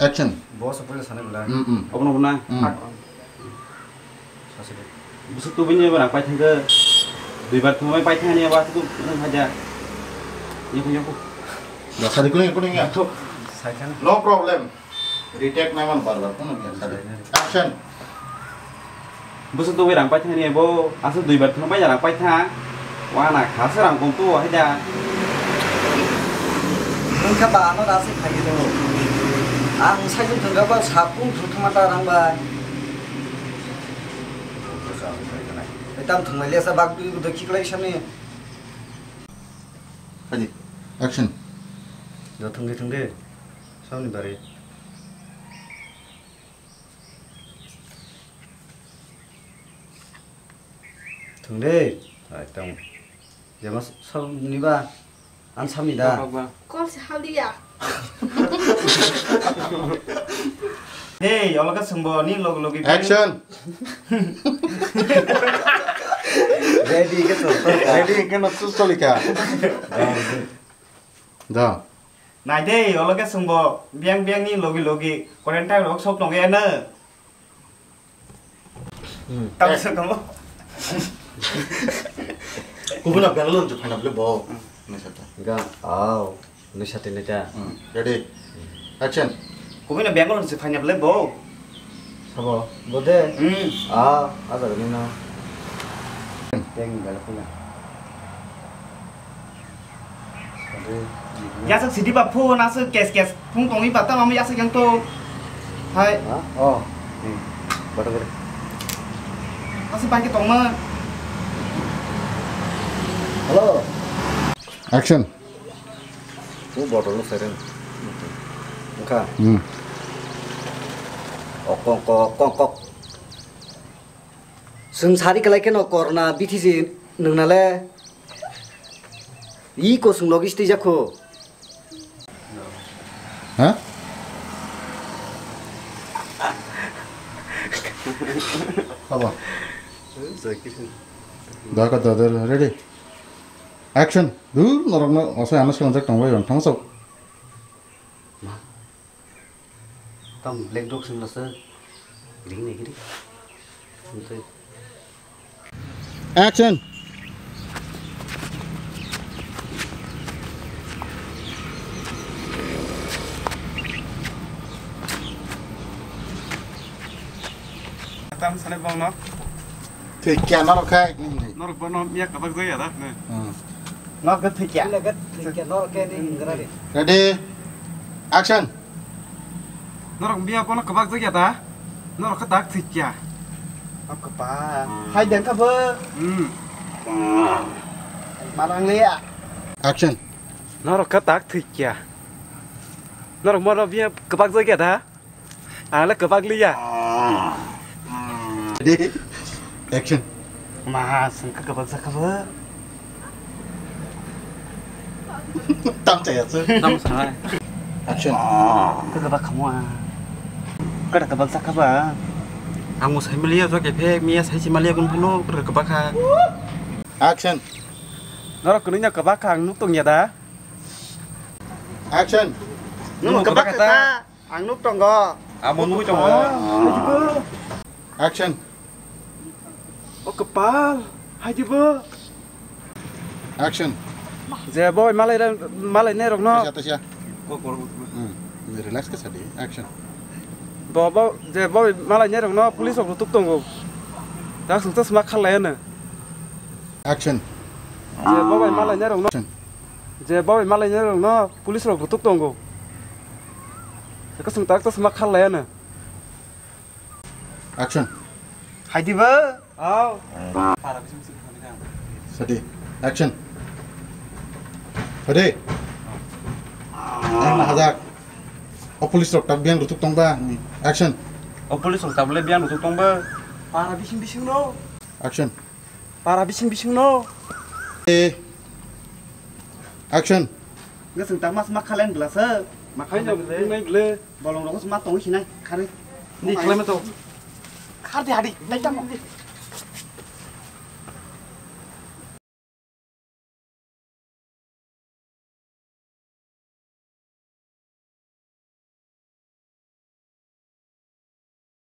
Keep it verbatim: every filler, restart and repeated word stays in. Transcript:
Action. Boss appointment sana belai. Mm, mm. Obono buna. Mm. Sasidi. Busuk tu bini berang pai thangke. Dui bar thumai pai thangani aba tu nang haja. Yoko yoko. Dasari kuning kuning ya. Sai thang. No problem. Retake nai man bar bar kuning ya sadi. Action. Busuk tu berang pai thangani abo asuk dui bar thumai rang pai thang. Wana khasa rang kong tu haja. Wngkha ba ano rasi phai do. Ang sai thangka ba sapung thumata rang ba. Tam thumai lesa bak dui dui khiklai sani. Hadi. Action. Do thangdi thangdi. Samni bari. Thangdi. Ai tang. Jema samni ba. An samni da. Kol se haliya. Hey, oloka sungbo ni log logi. Action. Ready ke to. Ready ke no sus tolika. Da. Nai de, oloka sungbo biang biang ni logi logi. Quarantine rok sok tong ya na. Hmm. Tamo Eh. sa tamo. Kubuna Bangalore je phaina bole bo. Hmm. Nai sata. Ga, aw, nai sata nai ta. Hmm. Ready. Action. Kubuna Bangalore je phaina bole bo. Sabo, bo de. Hmm. Ah, ada ni na. Teng bela puna. Yasuk sidi ba phone asuk kes kes phone tongwi ba tamo yasuk yang to. Hai. Ha? Oh. Hmm. Bata bata. Asuk bangke tongma. Hello. Action. Tu bottle no siren. Engka. Hmm. Okong kok kong kok. Sung sari kalai keno korna bithi si nung nale. I kosong logi stui jakho. Ha? Sabo. Da ka da da ready. Action. Dur norok no oso ano selanjak tongbai on thangsok. Ma. Tam black dog sing lasa. Gring ne gring. Unte. Action. Tam sane bong no. Thwi kya norok khai. Norok bono miya kabak jaya da. Hmm. Norok thwi kya. Norok thwi kya norok khe ni hingra de. Ready. Action. Norok miya bono kabak jaya da. Norok khe tak thwi kya. Ap kapa. Hai den kha bo. Hmm. Marang le ya. Action. Norok khe tak thwi kya. Norok mono miya kabak jaya da. Ang le kwbak liya. Ready? Action. Ma, sengkha kwbak jakha bo. Tam chaya se. Tam sa. Action. Khe kwbak khamu a. Kada kwbak jakha ba. Ang mo sai maliya jo kephe miya sai si maliya gun phano kada kwbak kha. Action. Norok kwnwi no kwbak kha ang nuk tong ya da. Action. Nwng kwbak kha ta. Ang nuk tongo. Amo nugui tongo. Action. O kwpal, hai di bo. Action. Je boi malai rang, malai ne rok no. Tisa, tisa. Hmm. Relax khe sadi. Action. Bo, bo, je boi malai ne rok no police rok rutuk tongo. Tak sung chasma khalai ano. Action. Je boi malai ne rok no. Action. Je boi malai ne rok no police rok rutuk tongo. Ka sung tak chasma khalai ano. Action. Hai di ba? Aw. Sadi. Action. Sadi. Ang na hajak. O police rok tak biang rutuk tong ba. Action. O police rok tak le biang rutuk tong ba. Para bising bising no. Action. Para bising bising no. Eh. Action. Ngasing tak mas mak khalen glasa. Makhai jam nai gle. Bolong rok ma tong sinai khare. Ni khlai ma to. Khar di hadi, nai tamo.